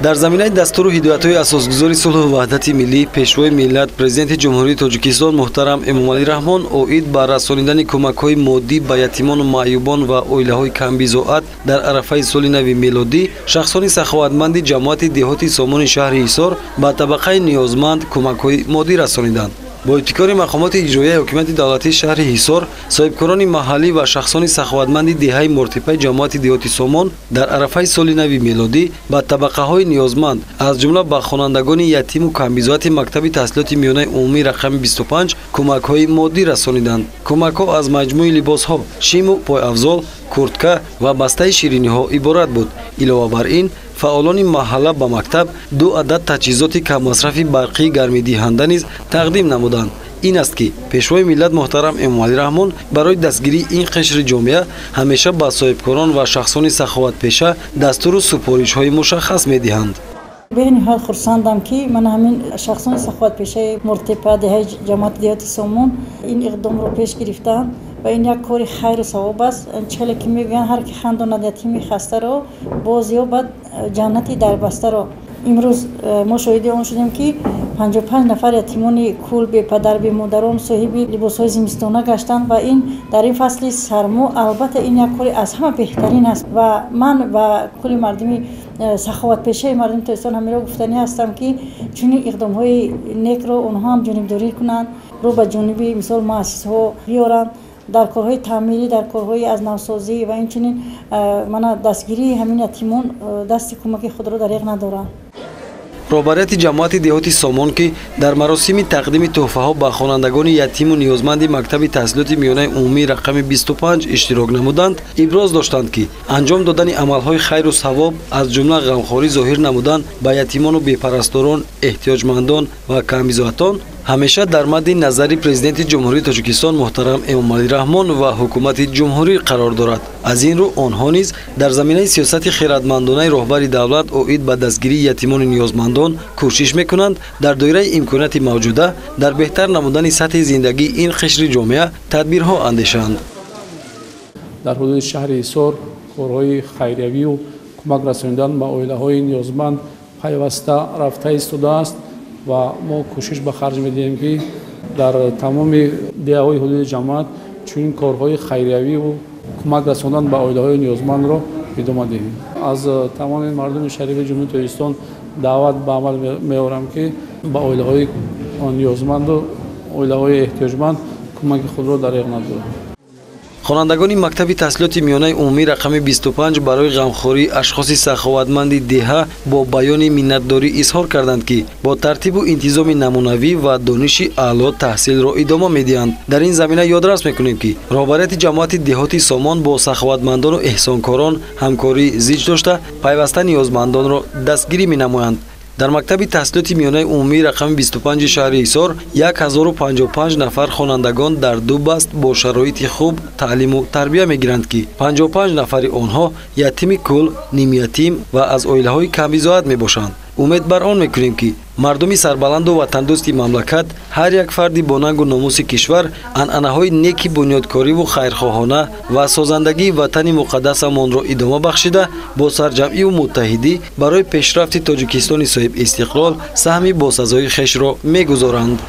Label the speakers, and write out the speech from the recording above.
Speaker 1: Дар заминаи дастуру ҳидоятҳои асосгузори сулҳу ваҳдати миллӣ, пешвои миллат, президенти Ҷумҳурии Тоҷикистон муҳтарам Эмомалӣ Раҳмон оид ба расонидани кӯмакҳои моддӣ ба ятимону маъюбон ва оилаҳои камбизоат дар арафаи соли нави мелодӣ, шахсони саховатманди ҷамоати деҳоти Сомони шаҳри Ҳисор ба табақаи ниёзманд кӯмакҳои моддӣ расониданд. Бо ибтикори мақомоти иҷроияи ҳокимияти давлатии шаҳри Ҳисор, соҳибкорони маҳаллӣ ва шахсони саховатманди деҳаи Мортипаи ҷамоати деҳоти Сомон дар арафаи соли нави мелодӣ ба табақаҳои ниёзманд, аз ҷумла ба хонандагони ятиму камбизоати мактаби таҳсилоти миёнаи умумӣ рақами 25 кӯмакҳои моддӣ расониданд. Кӯмакҳо аз маҷмӯи либосҳо, шиму пойафзол, куртка ва бастаи шириниҳо иборат буд. Илова бар ин, фаъолони маҳалла ба мактаб ду адад таҷҳизоти каммасрафи барқии гармидиҳанда низ тақдим намуданд. Ин аст ки пешвои миллат муҳтарам Эмомалӣ Раҳмон барои дастгирии ин қишри ҷомеа ҳамеша ба соҳибкорон ва шахсони саховатпеша дастуру супоришҳои мушаххас медиҳанд.
Speaker 2: Бениҳоят хурсандам, ки ман ҳамин шахсони саховатпешаи Муртепа, деҳаи ҷамоати деҳоти Сомон ин иқдомро пеш гирифтанд ва ин як кори хайру савоб аст. Челе ки мегӯянд, ҳар ки хандонад ятими хастаро, боз ёбад ҷаннати дарбастаро. Имрӯз мо шоҳиди он шудем, ки 55 нафар ятимони кул, бепадар, бемодарон соҳиби либосҳои зимистона гаштанд ва ин дар ин фасли сармо албатта ин як кори аз ҳама беҳтарин аст. Ва ман ба кулли мардуми саховатпешаи мардуми Тоҷикистон ҳаминро гуфтанӣ ҳастам, ки чунин иқдомҳои некро онҳо ҳам ҷонибдорӣ кунанд, рӯ ба ҷониби мисол муассисҳо биёранд дар корҳои таъмирӣ, дар корҳои аз навсозӣ ва инчунин мана дастгирии ҳамин ятимон дасти кӯмаки худро дареғ надоранд.
Speaker 1: Роҳбарияти ҷамоати деҳоти Сомон, ки дар маросими тақдими тӯҳфаҳо ба хонандагони ятиму ниёзманди мактаби таҳсилоти миёнаи умумӣ рақами 25 иштирок намуданд, иброз доштанд, ки анҷом додани амалҳои хайру савоб, аз ҷумла ғамхорӣ зоҳир намудан ба ятимону бепарасторон, эҳтиёҷмандон ва камбизоатон ҳамеша дар мадди назари президенти Ҷумҳурии Тоҷикистон муҳтарам Эмомалӣ Раҳмон ва ҳукумати ҷумҳурӣ қарор дорад. Аз ин рӯ онҳо низ дар заминаи сиёсати хиратмандонаи роҳбари давлат оид ба дастгирии ятимону ниёзмандон кӯшиш мекунанд дар доираи имконияти мавҷуда дар беҳтар намудани сатҳи зиндагии ин қишри ҷомеа тадбирҳо андешанд.
Speaker 3: Дар ҳудуди шаҳри Ҳисор корҳои хайриявию кӯмак расонидан ба оилаҳои ниёзманд пайваста рафта истодааст ва мо кӯшиш ба харҷ медиҳем, ки дар тамоми деҳаҳои ҳудуди ҷамоат чунин корҳои хайриявию кӯмак расондан ба оилаҳои ниёзмандро идома диҳем. Аз тамоми мардуми шарифи Ҷумҳурии Тоҷикистон даъват ба амал меорам, ки ба оилаҳои ниёзманду оилаҳои эҳтиёҷманд кӯмаки худро дареғ надоранд.
Speaker 1: Хонандагони мактаби таҳсилоти миёнаи умумӣ рақами 25 барои ғамхории ашхоси саховатманди деҳа бо баёни миннатдорӣ изҳор карданд, ки бо тартибу интизоми намунавӣ ва дониши аъло таҳсилро идома медиҳанд. Дар ин замина ёдрас мекунем, ки роҳбарияти ҷамоати деҳоти Сомон бо саховатмандону эҳсонкорон ҳамкорӣ зич дошта, пайваста ниёзмандонро дастгирӣ менамоянд. Дар мактаби таҳсилоти миёнаи умумии рақами 25 шаҳри Ҳисор 1055 нафар хонандагон дар ду баст бо шароити хуб таълиму тарбия мегиранд, ки 55 нафари онҳо ятими кул, нимятим ва аз оилаҳои камбизоат мебошанд. Умед бар он мекунем, ки мардуми сарбаланду ватандӯсти мамлакат, ҳар як фарди бонангу номуси кишвар анъанаҳои неки бунёдкориву хайрхоҳона ва созандагии ватани муқаддасамонро идома бахшида, бо сарҷамъиву муттаҳидӣ барои пешрафти Тоҷикистони соҳибистиқлол саҳми босазои хешро мегузоранд.